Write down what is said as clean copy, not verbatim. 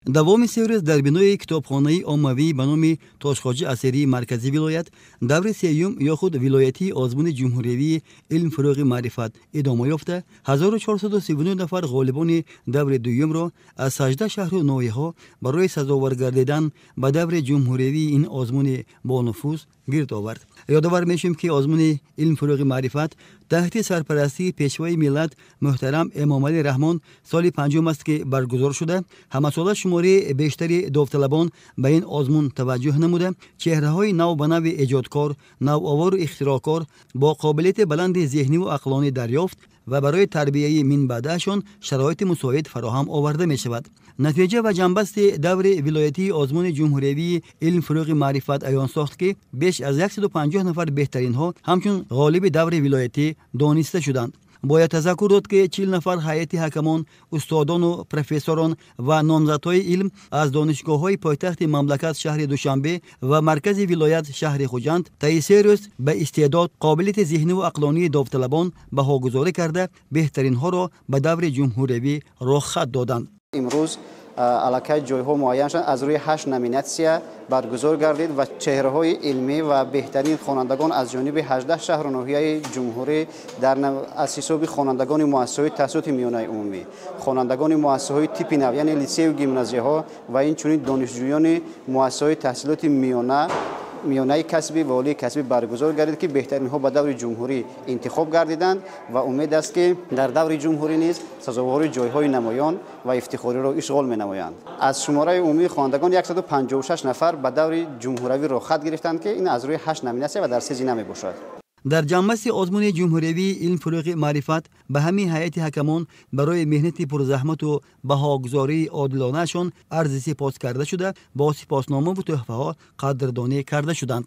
Давоми 3 рӯз дар бинои китобхонаи оммавӣ ба номи Тошхоҷи Асирии маркази вилоят даври сеюм ё худ вилоятии озмуни ҷумҳуриявии «Илм фурӯғи маърифат» идома ёфта, 1439 нафар ғолибони даври дуюмро аз 18 шаҳру ноҳияҳо барои сазовор гардидан ба даври ҷумҳуриявии ин озмуни бонуфуз гирд овард. Ёдовар мешавем, ки озмуни «Илм фурӯғи маърифат» таҳти сарпарастии Пешвои миллат муҳтарам Эмомалӣ Раҳмон соли панҷум аст, ки баргузор шуда, ҳамасола шумораи бештари довталабон ба ин озмун таваҷҷӯҳ намуда, чеҳраҳои нав ба нави эҷодкор, навовору ихтироъкор бо қобилияти баланди зеҳниву ақлонӣ дарёфт ва барои тарбияи минбаъдаашон шароити мусоид фароҳам оварда мешавад. Натиҷа ва ҷамъбасти даври вилоятии озмуни ҷумҳуриявии «Илм фурӯғи маърифат» аён сохт, ки беш аз 150 нафар беҳтаринҳо ҳамчун ғолиби даври вилоятӣ дониста шуданд. Бояд тазаккур дод, ки 40 нафар ҳайати ҳакамон, устодону профессорон ва номзадҳои илм аз донишгоҳҳои пойтахти мамлакат, шаҳри Душанбе, ва маркази вилоят, шаҳри Хуҷанд, таи 3 рӯз ба истеъдод, қобилияти зеҳниву ақлонии довталабон баҳогузорӣ карда, беҳтаринҳоро ба даври ҷумҳуриявӣ роҳхат доданд. Имрӯз аллакай ҷойҳо муайян шуданд. Аз рӯи ҳашт номинатсия баргузор гардид ва чеҳраҳои илмӣ ва беҳтарин хонандагон аз ҷониби 18 шаҳру ноҳияи ҷумҳурӣ дар аз ҳисоби хонандагони муассисаҳои таҳсилоти миёнаи умумӣ, хонандагони муассисаҳои типи нав, яъне литсею гимназияҳо, ва инчунин донишҷӯёни муассисаҳои таҳсилоти миёна, миёнаи касбӣ ва олии касбӣ баргузор гардид, ки беҳтаринҳо ба даври ҷумҳурӣ интихоб гардиданд. Ва умед аст, ки дар даври ҷумҳурӣ низ сазовори ҷойҳои намоён ва ифтихориро ишғол менамоянд. Аз шумораи умумии хонандагон 156 нафар ба даври ҷумҳуравӣ роҳхат гирифтанд, ки ин аз рӯи ҳашт номинатсия ва дар се зина мебошад. Дар ҷамъбасти озмуни ҷумҳуриявии «Илм фурӯғи маърифат» ба ҳамин ҳайати ҳакамон барои меҳнати пурзаҳмату баҳогузории одилонаашон арзи сипос карда шуда, бо сипосномаву тӯҳфаҳо қадрдонӣ карда шуданд.